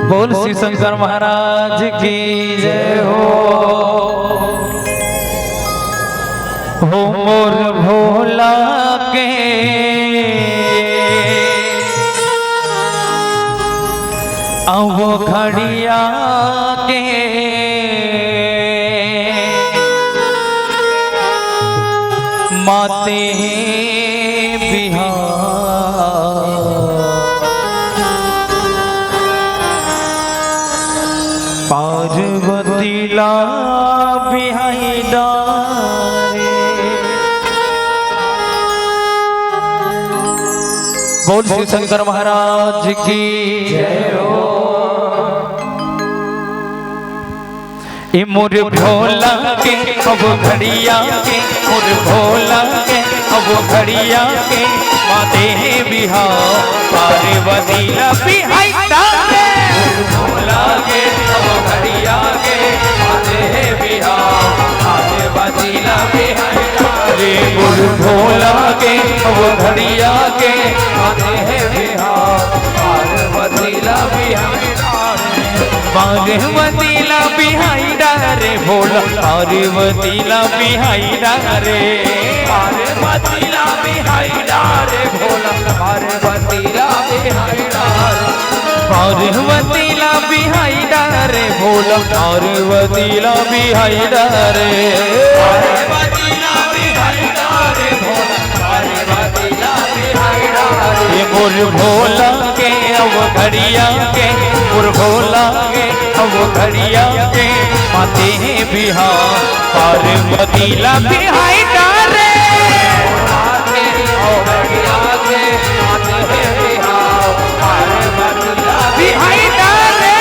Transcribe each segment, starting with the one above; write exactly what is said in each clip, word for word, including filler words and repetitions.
बोल शिव शंकर महाराज की जय हो। हो मोर भोला के अउ घड़िया के माते बिहान। पार्वती ला बिहाई डारे। बोल शिव शंकर महाराज की जय हो। ए मोर भोला के, अब घड़िया के, मोर भोला के, अब घड़िया के, माते बिहान, पार्वती ला बिहाई डारे। मोर भोला के, अब घड़िया के, माते बिहान, पार्वती ला बिहाई डारे। मोर भोला के, अब घड़िया के, माते बिहान, पार्वती ला बिहाई डारे। पार्वती ला बिहाई डारे भोला, पार्वती ला बिहाई डारे। पार्वती ला बिहाई डारे भोला, पार्वती ला बिहाई डारे। पार्वती ला बिहाई डारे भोला, पार्वती ला बिहाई डारे। पार्वती ला बिहाई डारे भोला, पार्वती ला बिहाई डारे। ए मोर भोला के, अब घड़िया के, मोर भोला के, अब घड़िया के, माते बिहान, पार्वती ला बिहाई डारे। बिहाई डारे।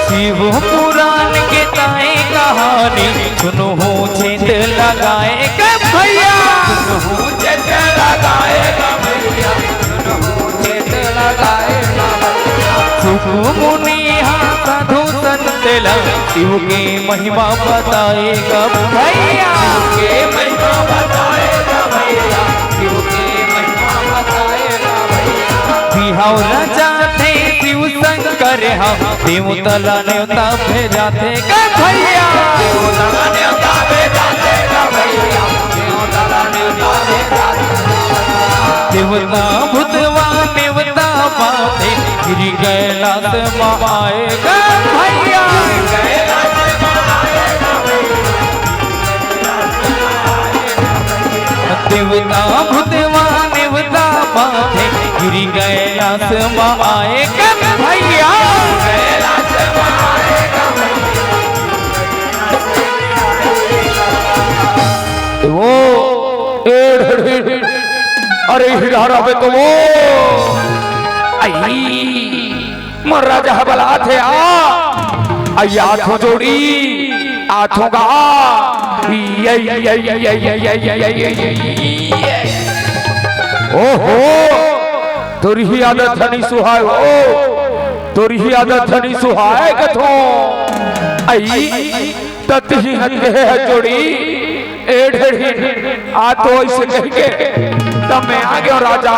शिव पुराण के ताए कहानी सुनहु चित लगाए गा भैया। सुनहु चित लगाए गा भैया। सुनहु चित लगाए गा भैया। सुख मुनि हा साधु संत ला शिव के महिमा बताए गा भैया। शिव के महिमा बताए गा भैया। शिव के महिमा बताए गा भैया। बिहाव राजा थे शिव शंकर हा, देवता ला नेवता भेजाथे गा भैया। देवता ला नेवता भेजाथे गा भैया। देवता ला नेवता भेजाथे। देवता भूतवा नेवता पाथे, गिरी कैलाश मा आए गा भैया। देवता भूतवा नेवता पाथे, गिरी कैलाश मा आए गा भैया। वो, ए ढेढ़ी, अरे हीरा रहे तो वो, आई, मोर राजा ह बलाथे आ, आई आथो जोड़ी, आथो गा, ये, ये, ये, ओहो, तोर ही आदत हनी सुहाय हो, तोर ही आदत हनी सुहाय कथो, आई, तत ही हत के है जोड़ी, ए ढेढ़ी, आ तो ऐसे कह के, तब मैं आ गया राजा,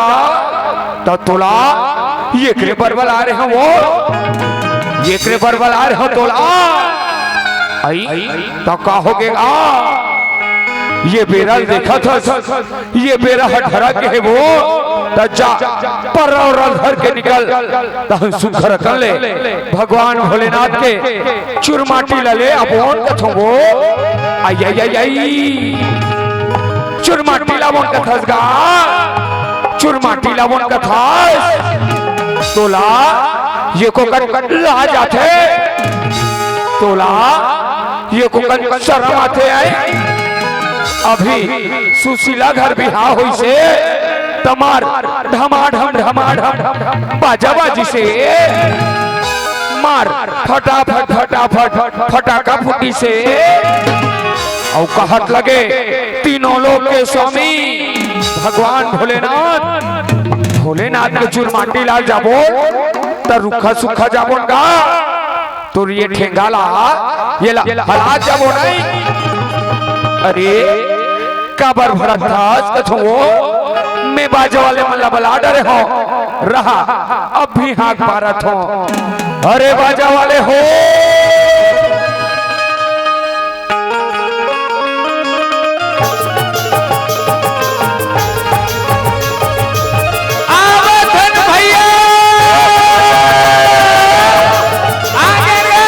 तो तोला, ये करे बरबला रहे हो वो, ये करे बरबला रहे हो तोला, आई, तो का हो गया, ये बेरा देखा था, ये बेरा ह ढरा के हे वो, त जा, पर्रा ओर्रा धर के निकल, त हम सुघर कर ले, भगवान भोलेनाथ के चुरमाटी ला ले, अब ओन कथो वो, आई, आई, आई, आई, चुरमाटी ला ओन कथस गा, चुरमाटी ला ओन कथस, तोला, ये को कर लाज आथे, तोला, ये को कर शरम आथे आई, अभी सुशीला घर बिहाव होइसे, त मार ढमाढम ढमाढम बाजा बाजिसे, मार फटाफट फटाफट फटाका फूटिसे, अउ कहत लगे तीनों लोक के स्वामी भगवान भोलेनाथ, भोलेनाथ के चुरमाटी लाल जाबो, त रुखा सुखा जाबो न गा। तोर ये ठेंगा ला, ये ला, हला जाबो नहीं। अरे, काबर भड़कथस कथों वो? मैं बाजा वाले मन ला बला डरे हों, रहा, अब भी हाँक मारत हों। अरे बाजा वाले हो, आवत हन भैया, आगे रे।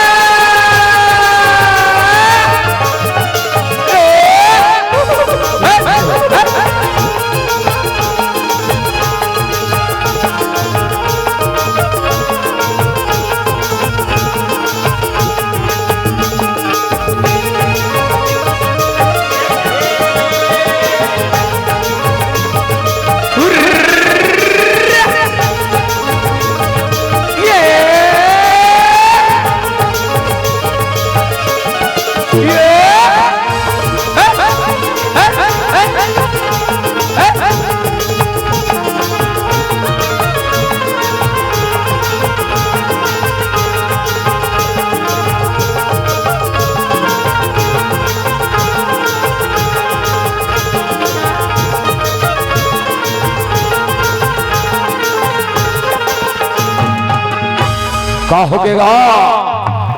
का होगे गा?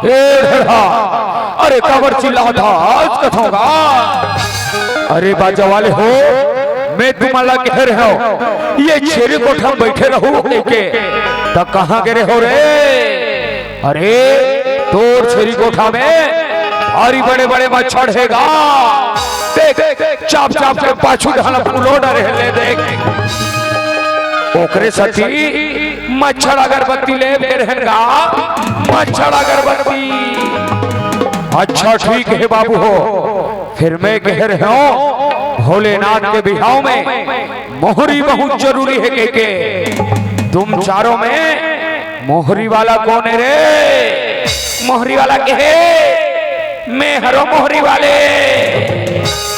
ए ढेढ़ा, अरे काबर चिल्लाथस कथों गा? अरे बाजा वाले हो, मैं तुमन ला कहे रहेंव, ये छेरी कोठा म बइठे रहू कहिके, त कहाँ गे रहे हो रे? अरे, तोर छेरी कोठा में भारी बड़े-बड़े मच्छर हे गा। देख, चाप-चाप के पाछू डाला फूलो डरे हे, ले देख। ओकरे सेती मच्छर अगरबत्ती ले फेर हे गा, मच्छर अगरबत्ती। अच्छा, ठीक हे बाबू हो, फेर मैं कहे रहेंव, भोलेनाथ के बिहाव में मोहरी बहुत जरूरी हे कहिके। तुम चारों में मोहरी वाला कोन हे रे? मोहरी वाला के हे? मैं हरों मोहरी वाले।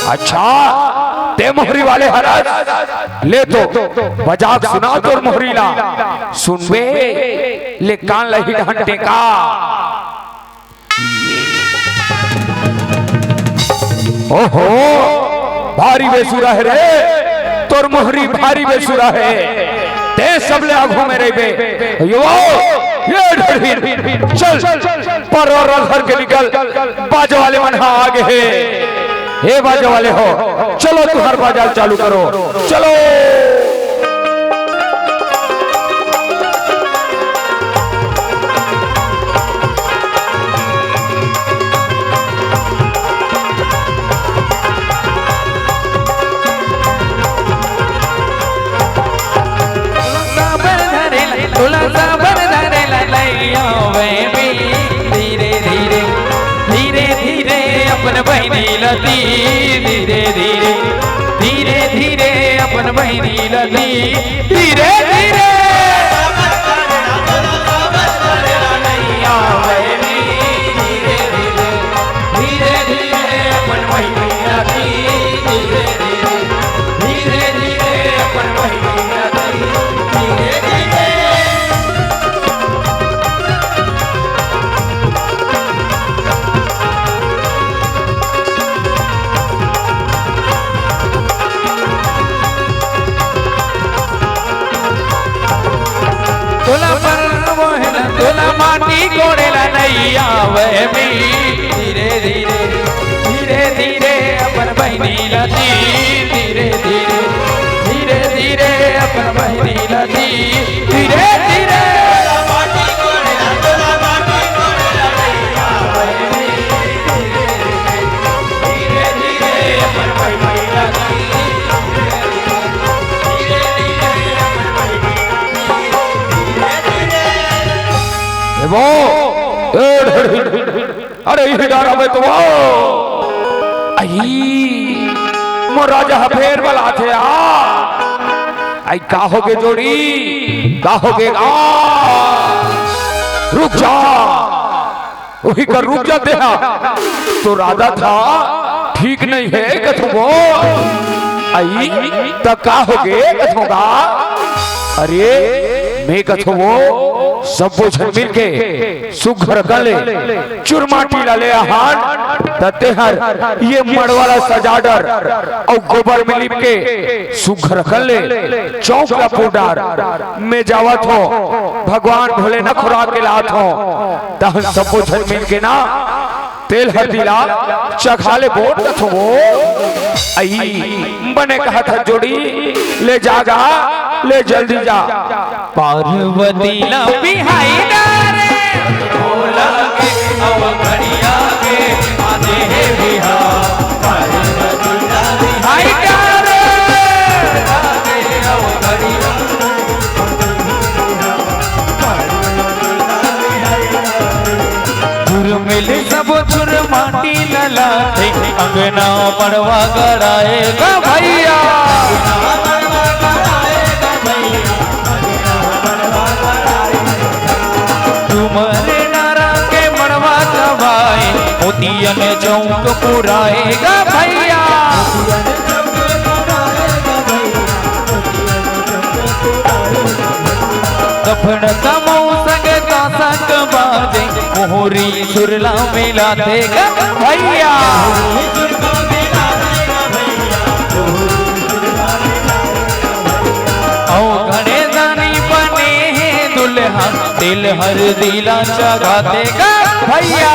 अच्छा, तें मोहरी वाले हरस? ले तो, बजा के सुना तोर मोहरी ला। सुनबे, ले कान ला ही डहन टेका। ओहो, भारी बेसुरा हे रे, तोर मोहरी भारी बेसुरा हे। तें सबले आगू में रहिबे। यो, ये ढेढ़ी, चल, पर और घर के निकल, बाजा वाले मन हा आगे हे। हे बाजा वाले हो, चलो तुंहर बाजा चालू करो, चलो। साबर धरे ला, तोला साबर धरे ला, नइ आवे मी। धीरे धीरे, धीरे धीरे अपन बहिनी ला दी। धीरे धीरे, धीरे धीरे अपन बहिनी ला दी। धीरे धीरे। तोला परना मोहे ला, तोला माटी कोड़े ला नइ आवे मी। धीरे धीरे, धीरे धीरे अपन बहिनी ला दी। धीरे धीरे, धीरे धीरे अपन बहिनी ला दी। धीरे धीरे। ए वो, ए ढेढ़ी, अरे इही डारा में तो वो। आई, मोर राजा ह फेर बलाथे आ। आई का होगे जोड़ी, का होगे आ? रुक जा। उही कर रुक जाते हा। तोर आदत हा ठीक नइ हे कथों वो। आई, त का होगे कथों गा? अरे, मैं कथों वो, सब्बो झन मिलके सुघर कन ले चुरमाटी ला ले आहान, त तेहर ये मड़वा ला सजा डर अउ गोबर में लिप के सुघर कन ले चौक ला पूर डार। मैं जावत हों, भगवान भोलेनाथ खुरा के लात हों, तहन सब्बो झन मिलके ना तेल हरदी ला चखा ले बोट कथो वो। अई बने कहत हस जोड़ी, ले जा गा, ले जल्दी जा। पार्वती ला बिहाई डारे, भोला के अवघड़िया के आते हे बिहार। पार्वती ला बिहाई डारे। झुरमिल सब झुरमाटी ललाथे, अंगना मड़वा गड़ाए गा भैया। तुमरे नारा के मड़वा गवाए, मोतियन चौक पुराए गा भैया। दफन तमऊ संग तासक बाजे, मोहरी सुरला मिलाथे गा भैया। अउ घड़े दानी बने हे दुल्हा, तेल हरदी ला चघाथे गा भैया।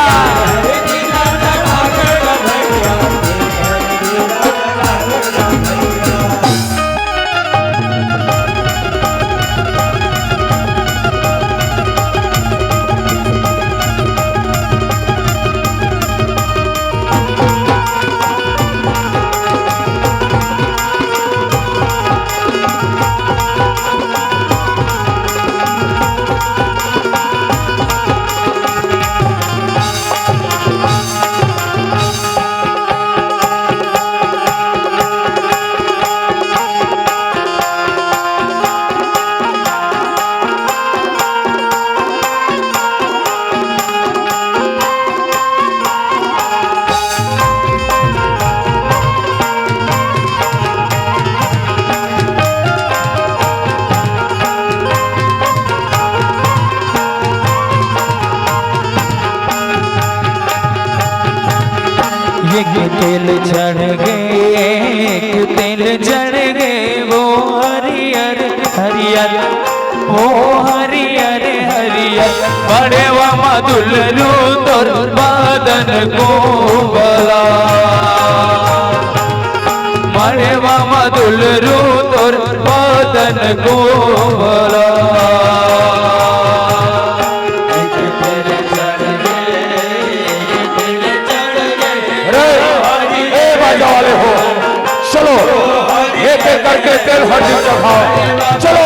एक तेल चढ़ गे, एक तेल चढ़ गे, वो हरियर हरियर, वो हरियर हरियर। मड़वा म दुलरू तोर बदन कोंवला, मड़वा म दुलरू तोर बदन कोंवला। अरे, ए बाजा वाले हो, चलो, एक एक करके तेल हरदी चढ़ाओ, चलो।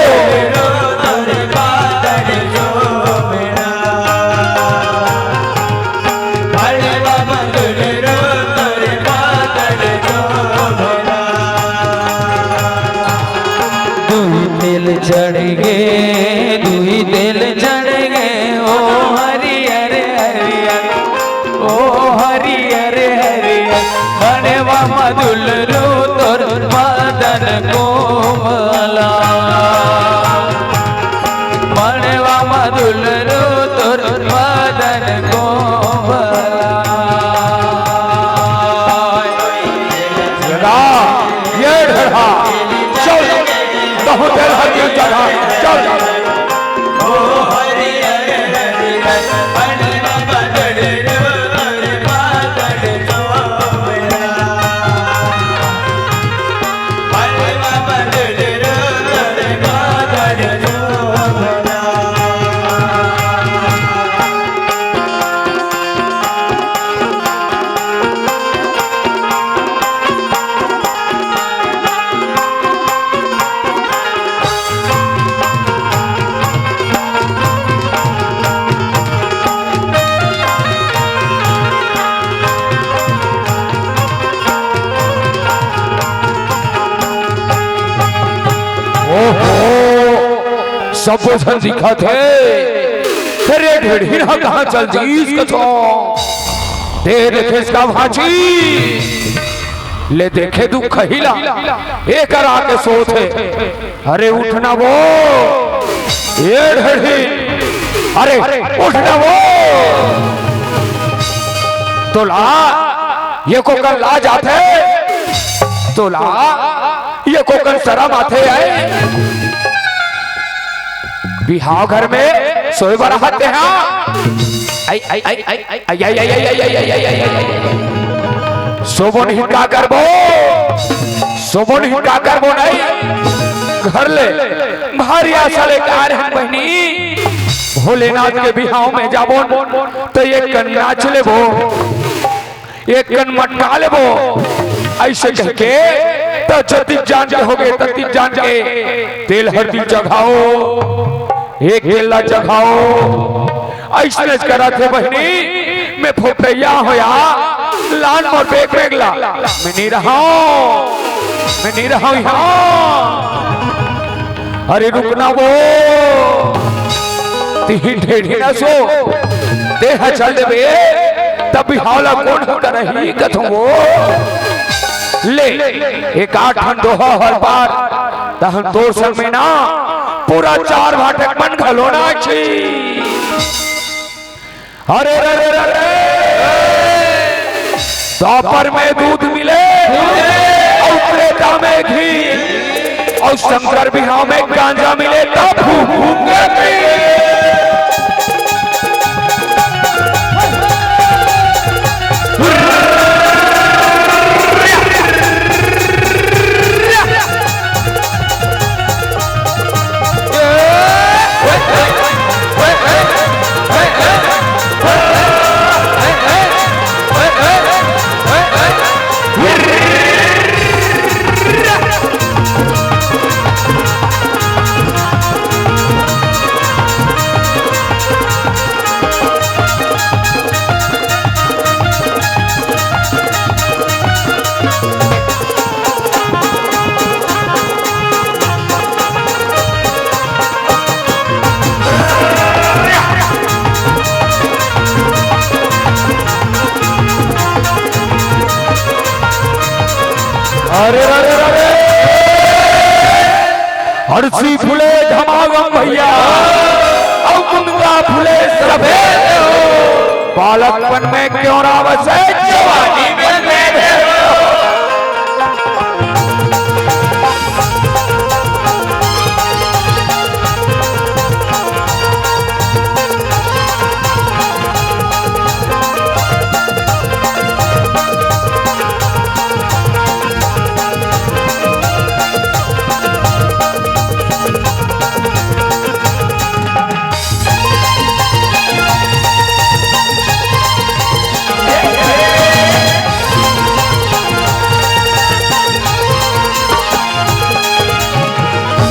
दुई तेल चढ़ गे, दुई तेल चढ़ गे, ओ हरियर हरियर, ओ हरियर हरियर। मड़वा म दुलरू तोर बदन कोंवला, मड़वा म दुलरू तोर बदन कोंवला। ये गा, ये ढेढ़ा, चल, तहूँ तेल हरदी चढ़ा, चल। ओहो, सब झन दिखत हे। अरे ढेढ़िन ह कहाँ चल दिस कथों? दे देखे इसका भांची। ले देखे दुखही ला, एकर आके सोत हे। अरे उठ ना वो, ए ढेढ़िन, अरे, उठ ना वो। तोला ये कोकन लाज आथे? तोला ये कोकन शरम आथे? आय, बिहाव घर में सोए बर आते हैं। आई, आई, आई, आई, आई, आई, आई, आई, आई, आई, आई, आई, आई, आई, आई। सोबो नहीं का करबो, सोबो नहीं का करबो नहीं। घर ले भारी आशा लेके आए हन बहिनी, भोलेनाथ के बिहाव में जाबो त एक कन नाच लेबो, एक कन मटका लेबो। ऐसे कह के त जतिक जान के होगे, ततिक जान के तेल हरदी जगाओ, एक तेल ला जगाओ। ऐसने करत हे बहिनी, मैं फोटैया होया, लान मोर बेग बेग ला, मैं नहीं रहा हूँ, मैं नहीं रहा हूँ यहाँ। अरे रुकना वो, तिही ढेढ़ी ना सो, तेहा चल देबे, तब बिहाव ला कोन ह करही कथों वो। ले, एक आठ ठन दोहा हर बार, तहन तोर संग में ना, पूरा चार भाटक मन घलो नाची। अरे रे रे रे रे। द्वापर में दूध मिले अउ त्रेता में घी, अउ शंकर बिहाव में गांजा मिले, तब फूक फूक के पी। अरे, अरे, अरे, अरे। अड़सी फुले घमाघम भैया, अउ मुनगा फुले सफेद हो। बालकपन में क्यों रावस है, जवानी में मेरे हो।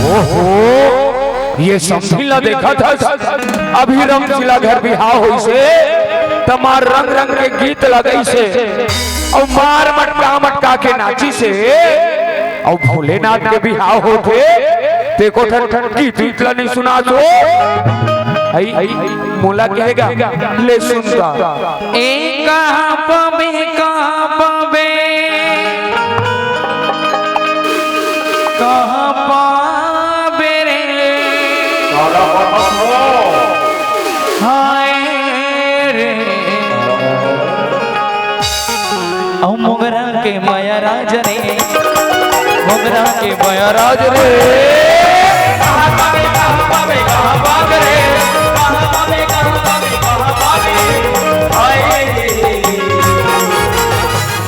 ओहो, ये समधी ला देखत हस, अभी रमशीला घर बिहाव होइसे, त मार रंग रंग के गीत लगइसे, अउ मार मटका मटका के नाचिसे, अउ भोलेनाथ के बिहाव होथे, ते एको ठन गीत ला नहीं सुनात हो। आई, मोला कहेगा, ले सुन गा। ए कहाँ पाबे, कहाँ पाबे, कहाँ पाबे रे? हाय रे। अउ मोंगरा के मया राज रे, मोंगरा के मया राज रे।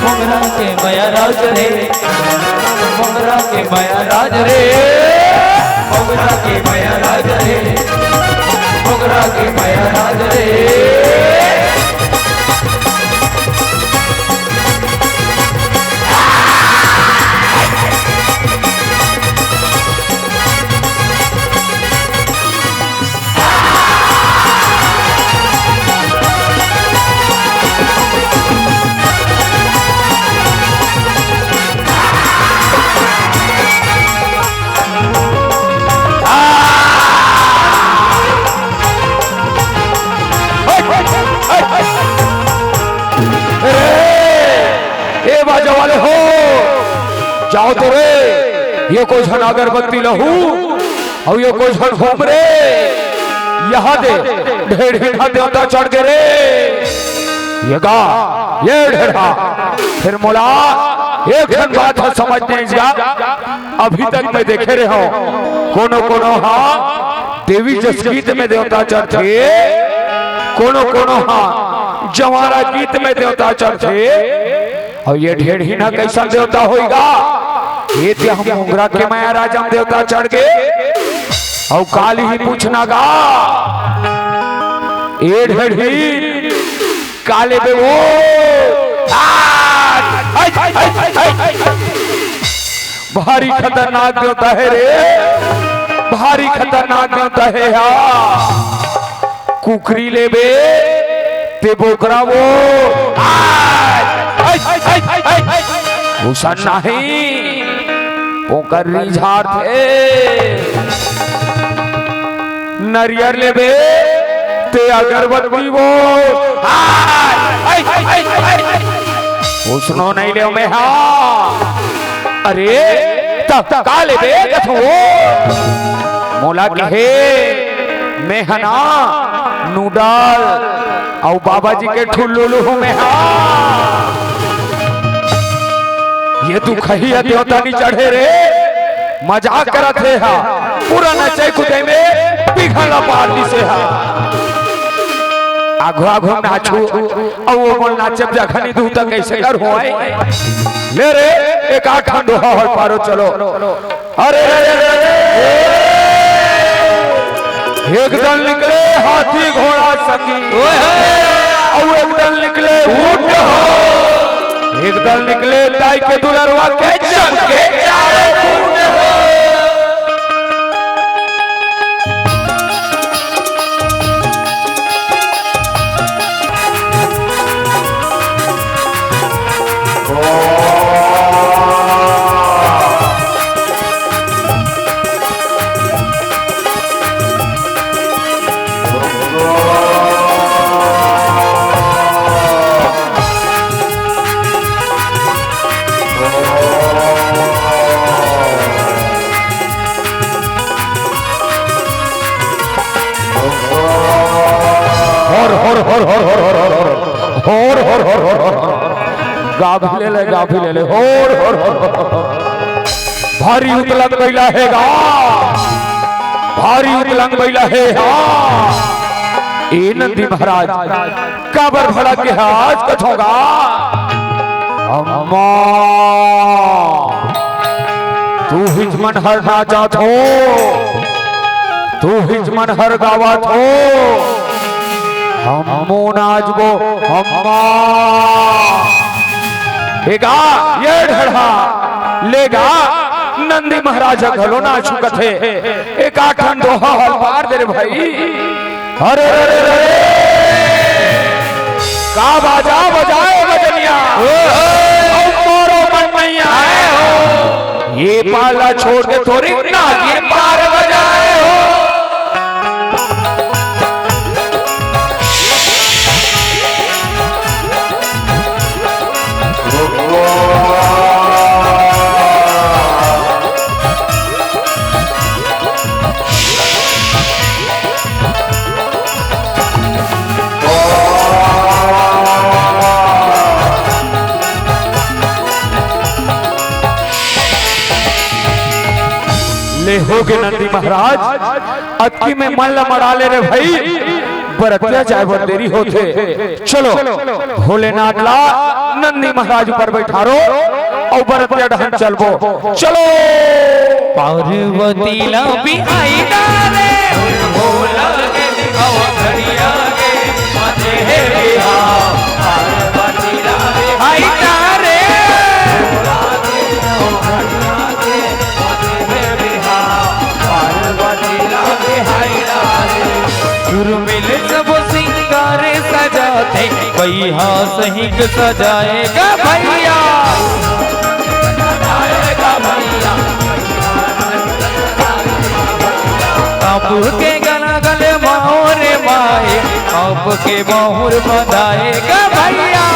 मोंगरा के मया राज रे, मोंगरा के मया राज रे, मोंगरा के मया राज रे, मोंगरा के मया राज रे। ए बाजा वाले हो, जाओ तो रे, एको झन अगरबत्ती लहू, अउ एको झन होम रे। यहाँ दे, ढेढ़ी हा देवता चढ़ गे रे। ये गा, ये ढेढ़ा। फिर मोला एक ठन बात ह समझ नइ आइस गा। अभी तक मैं देखे रहे हँव, कोनो कोनो हा देवी जस गीत में देवता चढ़थे, कोनो कोनो हा जवारा गीत में देवता चढ़थे। अउ ये ढेढ़ी हा कइसन देवता होही गा? ये ते हा मोंगरा के मया राजा म देवता चढ़ गे। अउ काली ही पूछना गा, ए ढेढ़ी, का लेबे वो? आ! आई, आई, आई, आई, आई। भारी खतरनाक देवता हे रे, भारी खतरनाक देवता हे हा। कुकरी लेबे ते बोकरा वो। आय, आय, आय, आय, आय। उसन नहीं, ओकर रिझारथे। नरियर लेबे ते अगरबत्ती वो। आय, आय, आय, आय। उसनो नहीं लेव मैं हा। अरे, त का लेबे कथो? मोला कहे, मैं ह ना नूडल अउ बाबा जी के ठुल्लू लूहूँ मैं हा। ये तू खही ह देवता नी चढ़े रे, मजाक करत हे हा। पूरा नचई कुदई में बिघन ला पार दिसे हा। आघू आघू नाचू, अउ वो मोला नाचे जघा नी दू त कइसे करहूँ? ले रे, एक आध ठन दोहा हर पारो चलो। अरे, अरे, अरे, अरे। एक दल निकले हाथी घोड़ा संगी। ओए होए। अउ एक दल निकले ऊंट हो। एक दल निकले दाई के दुलरवा के चमके चारों मुंड हो। होर, होर, होर। होर, होर, होर, होर। गा भी ले ले, गा भी ले ले। होर, होर, होर, होर। भारी उतलंग बइला हे गा। भारी उतलंग बइला हे हा। ए नंदी महाराज, काबर भड़क गे हस कथों गा? अम्मा, तू हिच मन हर नाचत हो, तू हिच मन हर गावत हो, हमो नाचबो अम्मा। ए गा, ए ढेढ़ा, ले गा, नंदी महाराज घलो नाचहूँ कथे। एक आध ठन दोहा हर पार दे रे भाई। अरे रे रे रे रे। का बाजा बजाए बजनिया। ओहो। अउ मोरो मन नइ आए हो। ये पाला छोड़ के थोरी नागिन पार बजाए हो। ले होगे नंदी महाराज, अतकी में मन ल मड़ा ले रे भई, बरतिया जाए बर देरी होथे। चलो, भोलेनाथ ला नंदी महाराज ऊपर बइठारो अउ बरतिया डहन चलबो। चलो। पार्वती ला बिहाई डारे, भोला के दिखावा घड़िया के, माथे हे बिहाव, पार्वती ला बिहाई डारे। सुरमिल सब सिंगार सजाथे, बइहा सहिक सजाए गा भइया। अब के गला गले माहौर माए, अब के माहौर बधाए गा भइया।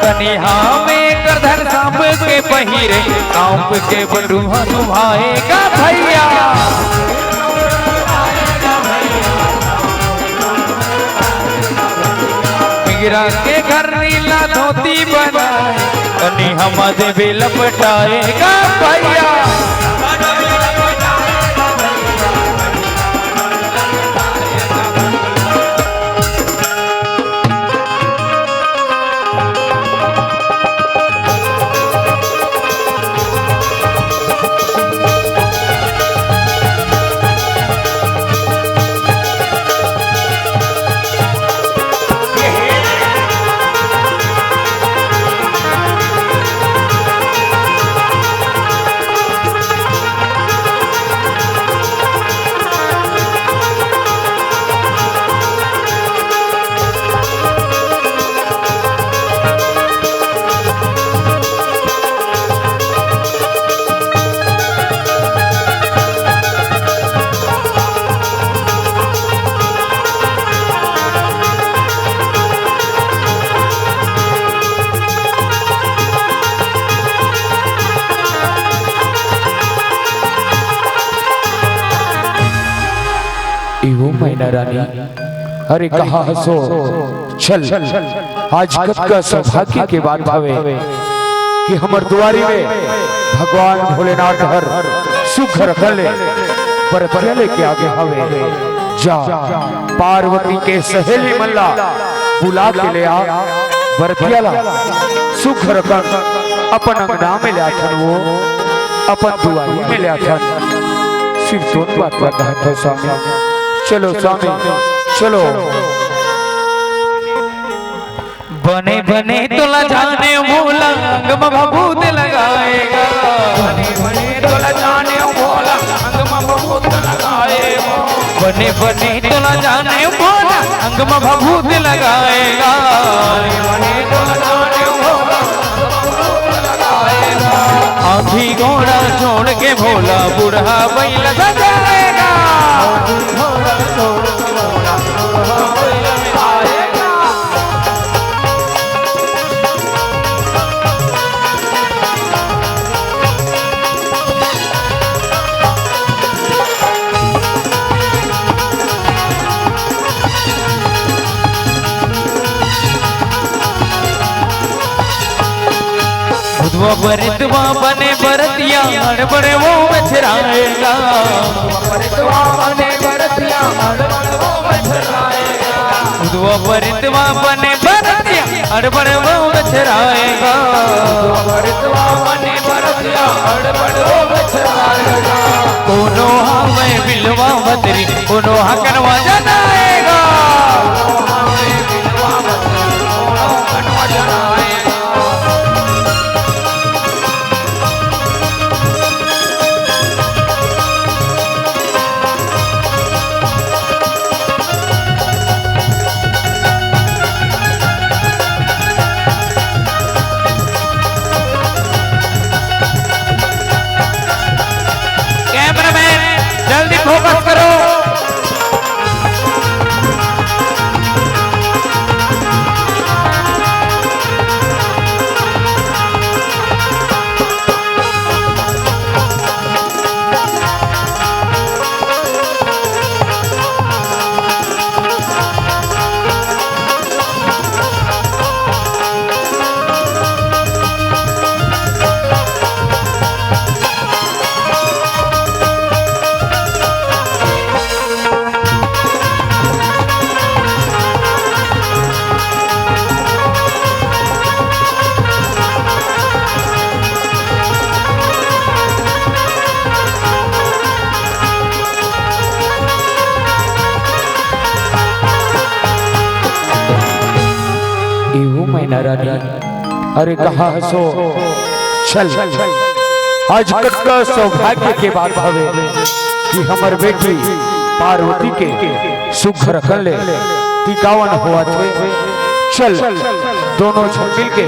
कनिहा में करधन सांप के पहिरे, सौंप के बटुआ तुम्हाएगा भैया। मिगरा के घर नीला धोती बनाए, कनी हम देवे लपटाएगा भैया। ए वो मैना रानी, अरे कहाँ हसो? चल, आज कतका सौभाग्य के बात हवे कि हमर दुआरी में भगवान भोलेनाथ हर सुघर अकन ले बरतिया लेके आगे हवे। जा, पार्वती के सहेली मन ला बुला के ले आ, बरतिया ला सुघर अकन अपन अंगना में ले आथन, वो अपन दुआरी में ले आथन। सिर्फ तोन बात ला कहत हो स्वामी। चलो स्वामी, चलो। बने बने तोला जाने भोला, अंग म भभूत लगाएगा। बने बने तोला जाने भोला, अंग म भभूत लगाएगा। बने बने तोला जाने भोला, अंग म भभूत लगाएगा। बने बने तोला जाने भोला, अंग म भभूत लगाएगा। हाथी घोड़ा छोड़ के भोला, बूढ़ा बैल सजाएगा। हाथी घोड़ा छोड़ के भोला, बूढ़ा बैल सजाएगा। बुधवा बरतवा बने बरतिया, हड़बड़ वो बछराएगा। बुधवा बरतवा बने बरतिया, हड़बड़ वो बछराएगा। बुधवा बरतवा बने बरतिया, हड़बड़ वो बछराएगा। बुधवा बरतवा बने बरतिया, हड़बड़ वो बछराएगा। कोनो हवे बिलवा बदरी, कोनो हकनवा जनाएगा। कोनो हवे बिलवा बदरी, कोनो हकनवा जनाएगा। कैमरामैन, जल्दी फोकस करो। ए वो मैना रानी, अरे कहाँ हसो? चल, आज कतका सौभाग्य के बात हवे कि हमर बेटी पार्वती के सुघर अकन ले टिकावन होवत हे। चल, दोनों झन मिल के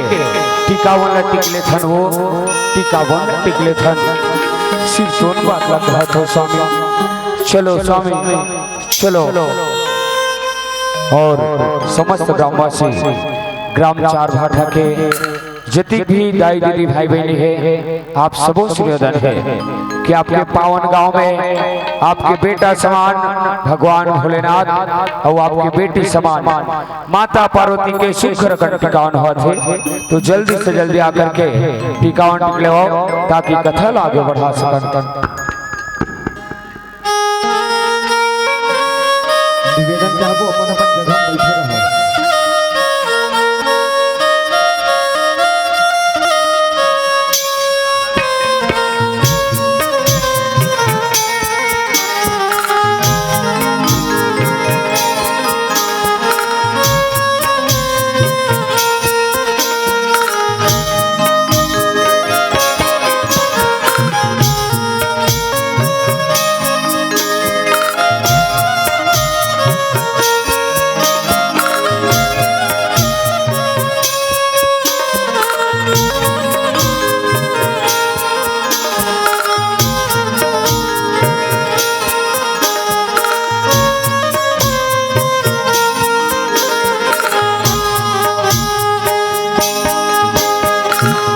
टिकावन ला टिक लेथन, वो टिकावन ला टिक लेथन। सिर्फ दोन बात ला कहत हो स्वामी। चलो स्वामी, चलो। और समस्त ग्रामवासी, ग्राम चार भाठा के जतिक भी दाई दीदी भाई बहिनी हे, आप सबो से निवेदन हे कि आपके पावन गांव में आपके बेटा समान भगवान भोलेनाथ अउ आपके बेटी समान माता पार्वती के सुघर अकन टिकावन होवत हे, तो जल्दी से जल्दी आकर के टिकावन टिक लेवव, ताकि कथा ला आगे बढ़ा सकन। निवेदन चाहबो, अपन अपन जगह में बैठे रहो।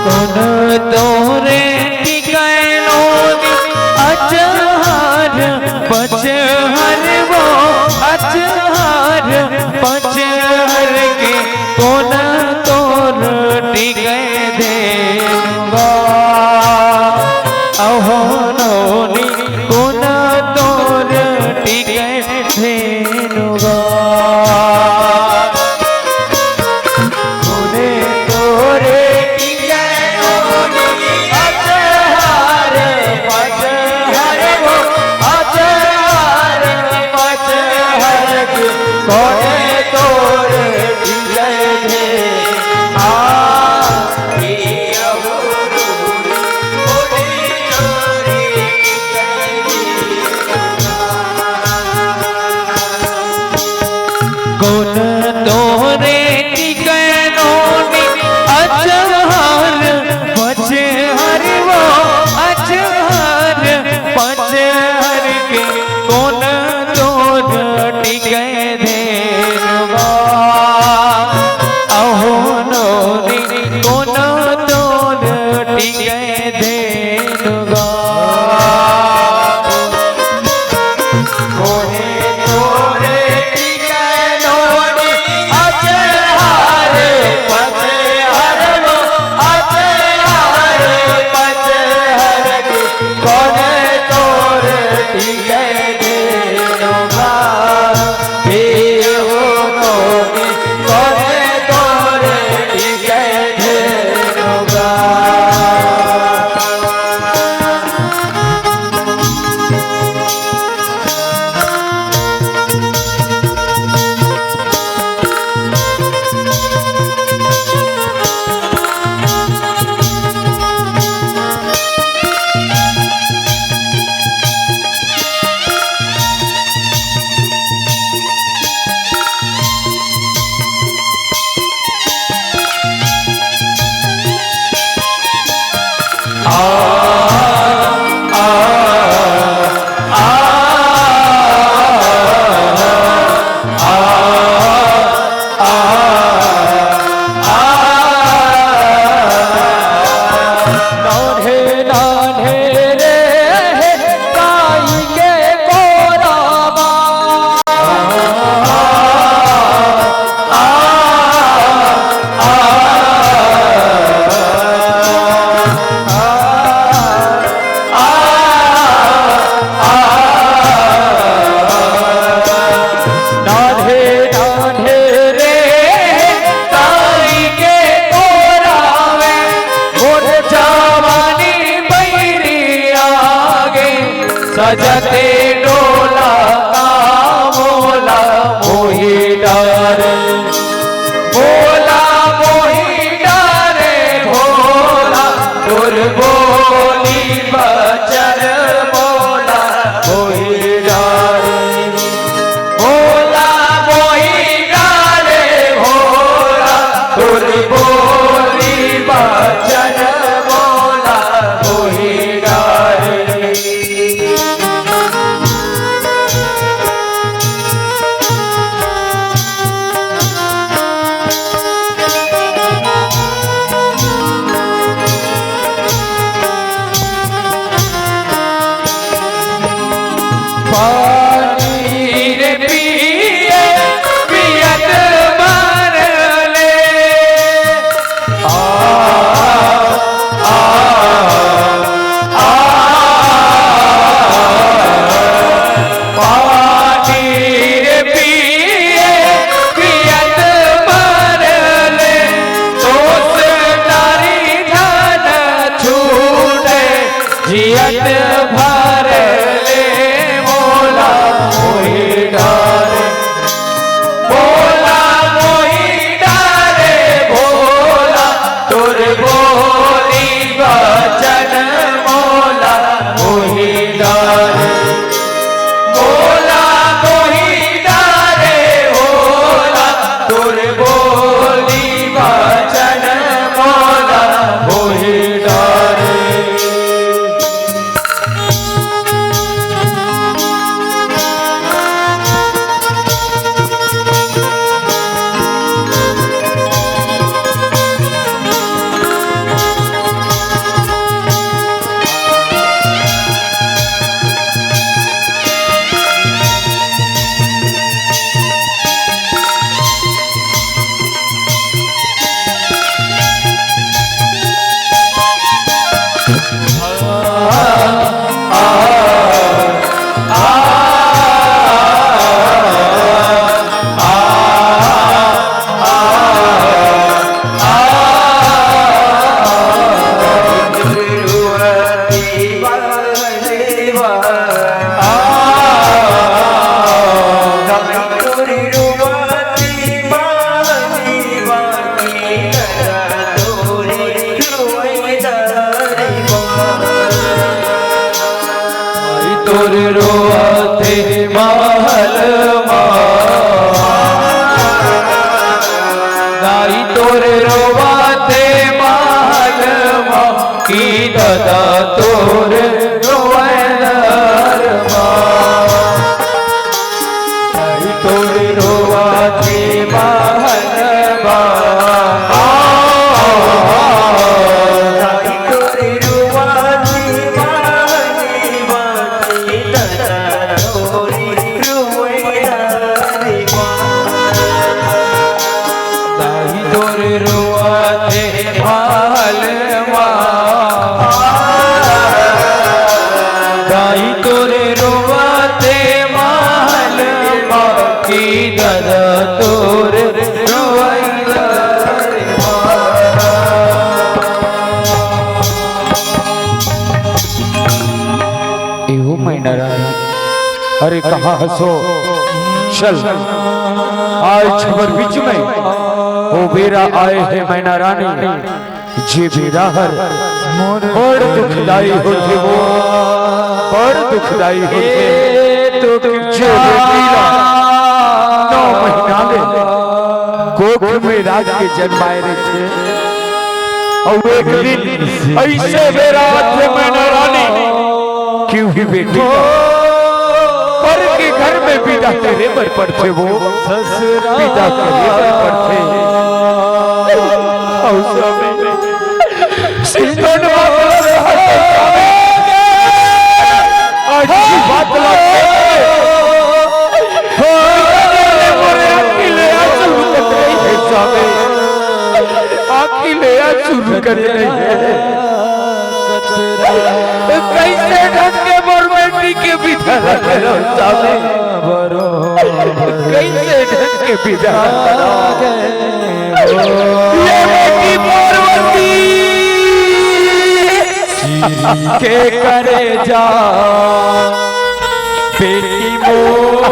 कोन तोरे टिकैनो अचहर पचहर वो अचहर पचहर के कोन तोर टिकै धेनुगा। अहो नोनी कोन तोर टिकै धेनुगा। कोन तोरे टिकै अचहर पचहर वो अचहर पचहर के कोन तोर टिकै धे आ कोन तोरे टिकैनो नी अचहर पचहर वो अचहर पचहर के कोन तोर टिकै धेनुगा। अहो नोनी कोन तोर टिकै धेनुगा। कोन तोरे टिकैनो नी अचहर पचहर वो अचहर पचहर के कोन तोर टिकै धेनुगा। हे हो नोनी कोन तोर टिकै धेनुगा। नान्हे नान्हे रे ताई के कोरा में, मोर जवानी बैरी आगे, सजते डोला का मोला मोही डारे। मोला मोही डारे भोला, तोर बोली बचन मोला मोही डारे। मोला मोही डारे भोला, तोर बोली बचन मोला मोही डारे। तोर रोवथे महल मा, दाई तोर रोवथे महल मा, कि ददा तोर रोवय दर मा। दाई तोर रोवथे महल मा, दाई तोर रोवथे महल मा, दाई तोर रोवथे महल मा, दाई तोर रोवथे महल मा, कि ददा तोर रोवय दर मा। एहो मैना रानी, अरे कहाँ हसो? चल, आय छबर बीच में ओ बेरा आय हे मैना रानी, जे बेरा हर बड़ दुखदाई होथे वो, बड़ दुखदाई होथे। जे बेटी ला नौ महीना ले कोख में राख के जनमाए रहिथे, अउ एक दिन अइसे बेरा आथे मैना रानी, कि उही बेटी ला पर के घर में बिदा करे बर पड़थे वो, बिदा करे बर पड़थे। अउ सब सिंदूर आज की बात ला मोरे आँखी ले आँसू रुकत रहिथे स्वामी, आँखी ले आँसू रुकत रहिथे। कइसे ढंग के मोर बेटी के बिदा करव स्वामी, कइसे ढंग के बिदा करव। ये बेटी पार्वती के करेजा बेटी मोर,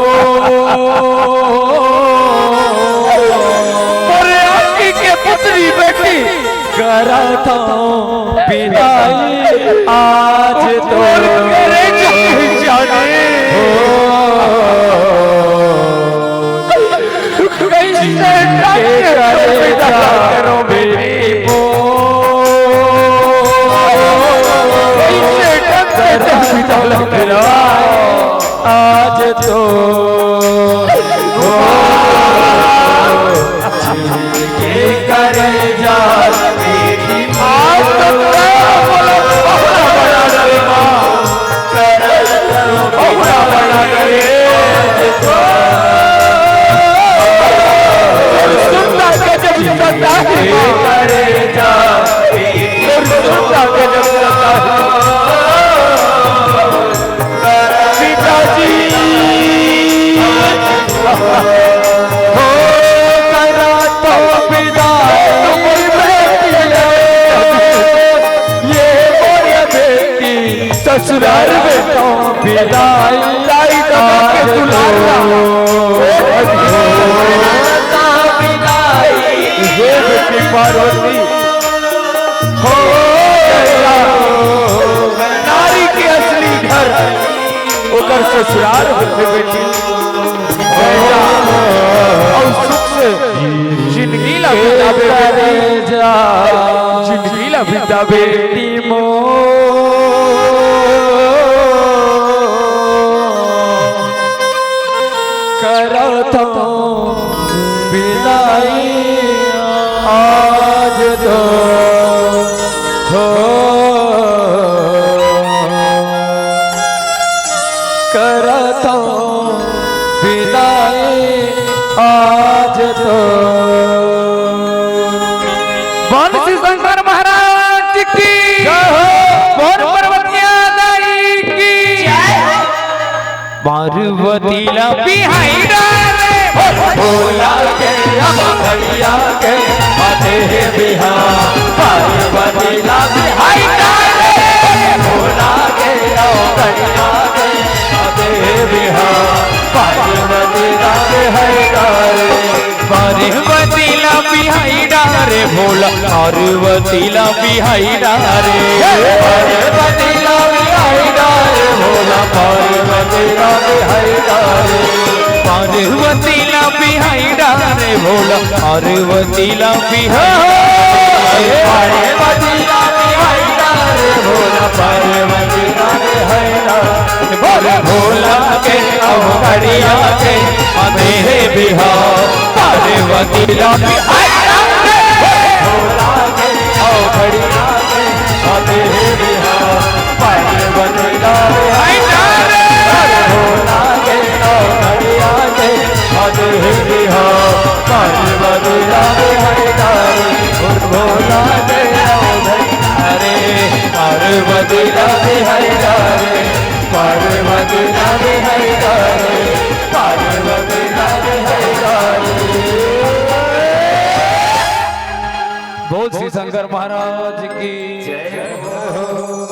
मोर आँखी के पुतरी बेटी, करत हँव बिदाई आज तोर करेजा जाने। कइसे ढंग के बिदा करव बेटी मोर, कइसे ढंग के बिदा करव आज तोर। के करेजा बेटी आज तो बोलो, बहुरा बना दे माँ। बहुरा बना दे। सुनता गजब सुनता है। करेजा बेटी सुनता गजब सुनता है। पिताजी, हो करा तो विदाई मोर बेटी, ये मोर बेटी ससुराल में तो विदाई। दाई ददा के दुलार ला। ये बेटी पार्वती, हो नारी के असली घर ओकर ससुराल होथे बेटी। अउ सुख से जिंदगी ला बिताबे बेटी, जिंदगी ला बिताबे बेटी मोर। करत हँव बिदाई आज तो हो। करत हँव बिदाई आज तो। बोल श्री शंकर महाराज की जय हो। बोल पार्वतिया दाई की जय हो। पार्वती ला बिहाई डारे। भोला के अब भैया के आते हैं बिहार। पार्वती ला बिहाई डारे। भोला के कन्या के देवी हा, पार्वती ला बिहाई डारे। पार्वती ला बिहाई डारे भोला, पार्वती ला बिहाई डारे। पार्वती ला बिहाई डारे भोला, पार्वती ला बिहाई डारे। पार्वती ला बिहाई डारे भोला, पार्वती ला बिहाई। पार्वती ला बिहाई डारे भोला, पार्वती ला बिहाई डारे। बोले भोला के अवगड़िया के अदेहे बिहार, पार्वती ला बिहाई डारे। भोला के अवगड़िया के अदेहे बिहार, पार्वती ला बिहाई डारे। भोला के अवगड़िया के अदेहे बिहार, पार्वती ला बिहाई डारे। भोला के अवगड़िया रे, पार्वती ला बिहाई डारे, पार्वती ला बिहाई डारे, पार्वती ला बिहाई डारे। बोल श्री शंकर महाराज की जय हो।